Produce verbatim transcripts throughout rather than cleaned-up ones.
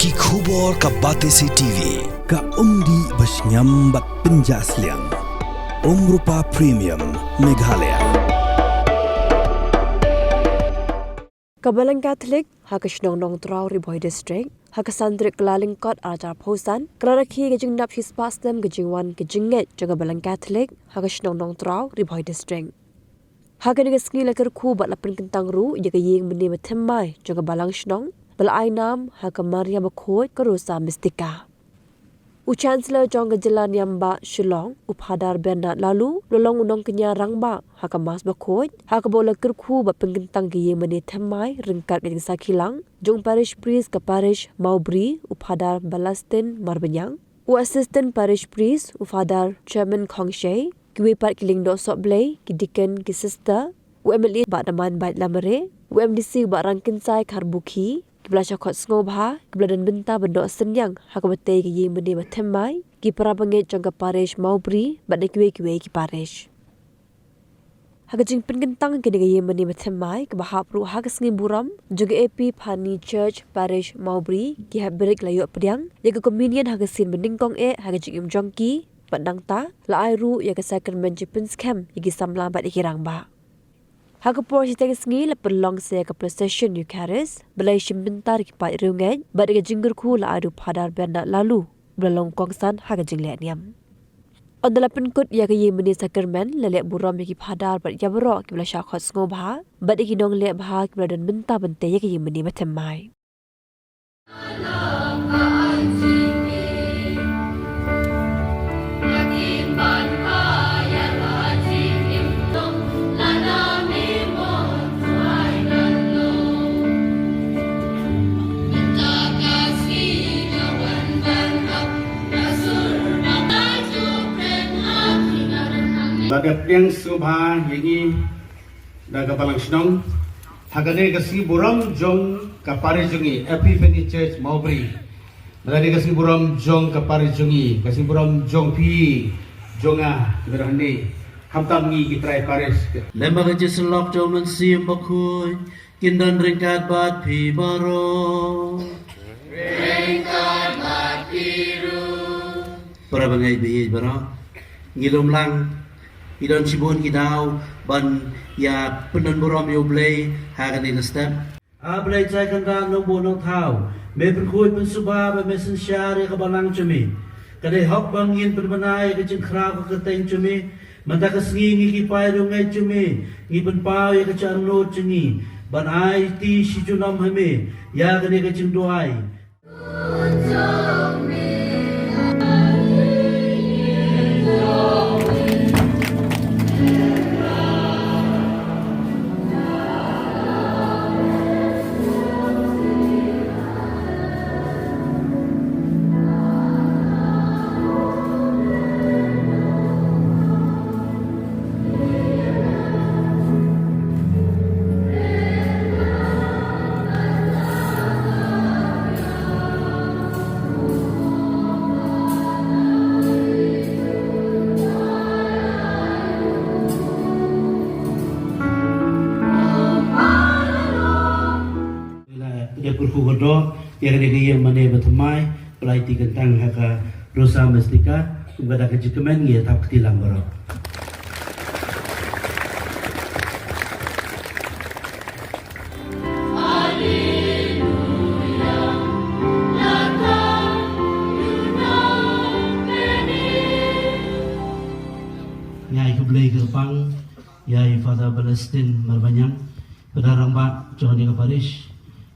Ki khubor ka Batesi T V. Ka umdih ba shngiam bad pynjah sliang. Umrupa Premium Meghalaya. Ka Balang Catholic ha ka shnong Nongtraw, Ri Bhoi District, ha ka san tarik Kyllalyngkot arhajar arphew san, ka la rakhe ka jingnap shispah snem ka jingwan ka jingngeit jong ka Balang Catholic ha ka shnong Nongtraw, Ri Bhoi District. Ha kane ka sngi la kyrkhu bad la pynkyntang ruh ïa ka ïing mane ba thymmai jong ka Balang Shnong ba la ai nam ha ka Maria Bakhuid, ka Rosa Mystica. U Chancellor jong ka Jylla Niam Bah Shillong, u Phadar Bernard Laloo, u la long u nongkñia rangbah ha ka Mass Bakhuid, ha kaba u la kyrkhu ba pynkyntang ka ïing mane thymmai ryngkat ka jingsakhi lang jong u Parish Priest ka Parish Mawbri, u Phadar Balastin Marbaniang, u Assistant Parish Priest, u Phadar Chairman Khongshei, kiwei pat ki lyngdoh sohblei, ki deacon, ki sister, u M L A Bah Daman Baid Lamare, u M D C Bah Rangkynsai Kharbukhi, kiba la shah khot sngewbha, kiba la don bynta ban noh synñiang ha kaba tei ka ïing mane ba thymmai, ki para bangeit jong ka Parish Mawbri bad na kiwei kiwei ki parish. Ha ka jingpynkyntang kane ka ïing mane ba thymmai kaba hap ruh ha ka sngi burom jong ka A P Phani Church Parish Mawbri, ki hepbeit la ïoh pdiang ïa ka Communion ha ka sien ba nyngkong eh ha ka jingim jong ki, bad nangta la ai ruh ïa ka Sakramen jingpynskhem ïa ki samla bad ïa ki rangbah. Ha ka por shiteng sngi la pynlong sa ïa ka Procession Eucharist ba la ïashim bynta da ki paid riewngeit bad ïa ka jingkyrkhu la ai da u Phadar Bernard Laloo, ba la long kongsan ha ka jingleh niam. Ynda la pynkut ïa ka ïing mane sakramen, la leh burom ïa ki phadar bad ïa baroh kiba la shah khot sngewbha bad ïa ki nongleh bha kiba la don bynta ban tei ïa ka ïing mane ba thymmai. Ba ka pdiang sngewbha ïa ngi da ka balang shnong ha kane ka sngi burom jong ka parish jong ngi, Epiphany Church Mawbri. Ba kane ka sngi burom jong ka parish jong ngi, ka sngi burom jong phi, jong nga, ki ba don hangne, khamtam ngi ki trai parish. Lem bad ka jingsyllok jong u Mynsiem Bakhuid, kin don ryngkat bad phi baroh. Ryngkat bad phi ruh. Para bangeit ba ïeit baroh, ngi lum lang, ngi don shibun ki daw ban ïa pyndon burom ïa U Blei ha kane ka step. A Blei Trai Kynrad Nongbuh Nongthaw, me pynkhuid pynsuba bad me synshar ïa ka balang jong me. Ka dei hok ba ngin pynbna ïa ka jingkhraw ka kyrteng jong me. Mynta ka sngi ngi ki paid riewngeit jong me ngi pynpaw ïa ka jingangnud jong ngi ban aiti shi junom ha me ïa kane ka jingduwai. La dep kyrkhu kyrdoh ïa kane ka ïing mane ba thymmai, ba la aiti kyntang ha ka Rosa Mystica, kum ka da ka jingkmen ngi ïa thap kti lang baroh. Ngi ai khublei kyrpang ïa i Father Balestin Marbaniang, Phadar rangbah jong kane ka parish.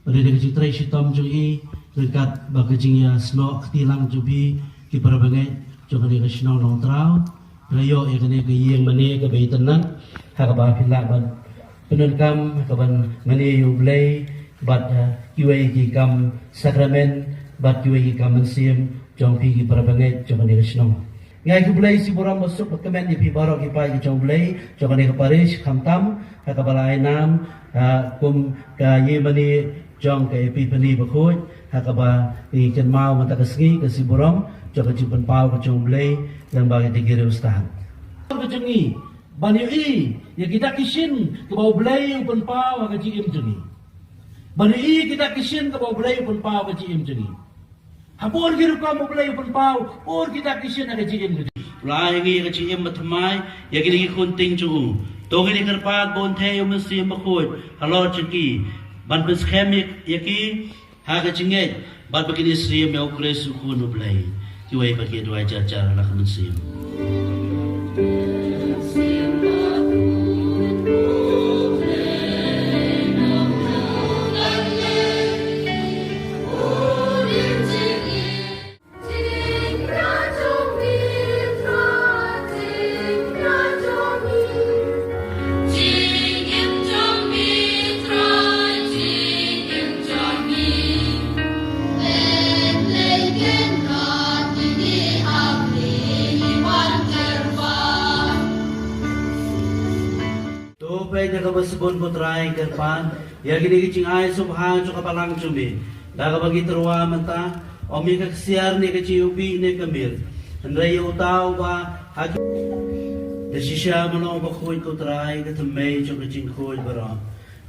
Bad ïa ka jingtrei shitom jong i ryngkat bad ka jingïasnoh kti lang jong phi ki para bangeit jong kane ka shnong Nongtraw, phi la ïoh ïa kane ka ïing mane kaba itynnad ha kaba phi lah ban pyndonkam ha kaban mane ïa U Blei bad, eh, kiwei ki kam sakramen bad kiwei ki kam mynsiem jong phi ki para bangeit jong kane ka shnong. Ngi ai khublei shiburom basuk bakmen ïa phi baroh ki paid ki jong U Blei jong kane ka parish, khamtam ha kaba la ai nam, ha, kum ka ïing mane jong ka Epiphany Bakhuid, ha kaba ngi kynmaw mynta ka sngi ka shiburom jong ka jingpynpaw ka jong U Blei lyngba kita ki riewstad. Ka jong ngi ban ïohi ïa kita ki shin kaba U Blei u pynpaw ha ka jingim jong ngi. Ban ïohi kita ki shin kaba U Blei u pynpaw ha ka jingim jong ngi. Ha bor ki rukom U Blei u pynpaw, bor kita ki shin ha ka jingim ka jong u. U la ai ïa ngi ïa ka jingim bathymmai, ïa kine ki khun tieng jong u. To ngin ïa kyrpad ba un theh ïa u Mynsiem Bakhuid halor jong ki, ban pynskhem ïa, ïa ki ha ka jingngeit, bad ba kin ïasyriem ïa U Khrist u Khun U Blei. Kiwei pat ki duwai jar jar ha la ka mynsiem. To peit ïa kaba sbun, ko Trai, kyrpad ïa kine ki jingai sngewbha jong ka balang jong me, da kaba ngi tyrwa mynta, ym ïa ka ksiar ne ka jingïohi ne ka mir, hynrei ïa uta uba ha ki. Da shisha ma ngi bakhuid, ko Trai, ka thymmei jong ka jingkhuid baroh.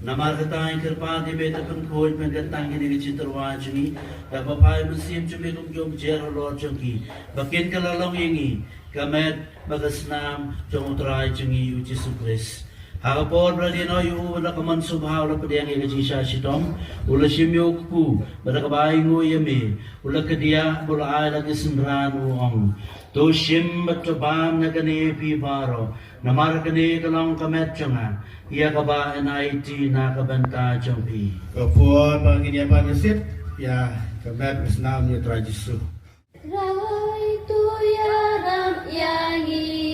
Namar kata ngi kyrpad ïa me, to pynkhuid, pynkyntang kine ki jingtyrwa jong ngi da kaba phai Mynsiem jong me kum ki umjer halor jong ki, ba kin kylla long ïa ngi ka met bad ka snam jong U Trai jong ngi U Jisu Khrist. Ha ka por ba la die noh ïa u, bad da ka mon sngewbha u la pdiang ïa ka jingshah shitom, u la shim ïa u kpu, bad da kaba ainguh ïa me u la kdiah, bad u la ai la ki synran, u ong: To shim bad to bam na kane phi baroh, namar kane ka long ka met jong nga, ïa kaba yn aiti na ka bynta jong phi. Ka por ba ngin ïa ban ïasip ïa ka met ka snam ïa U Trai Jisu. Trai, to ïarap ïa ngi.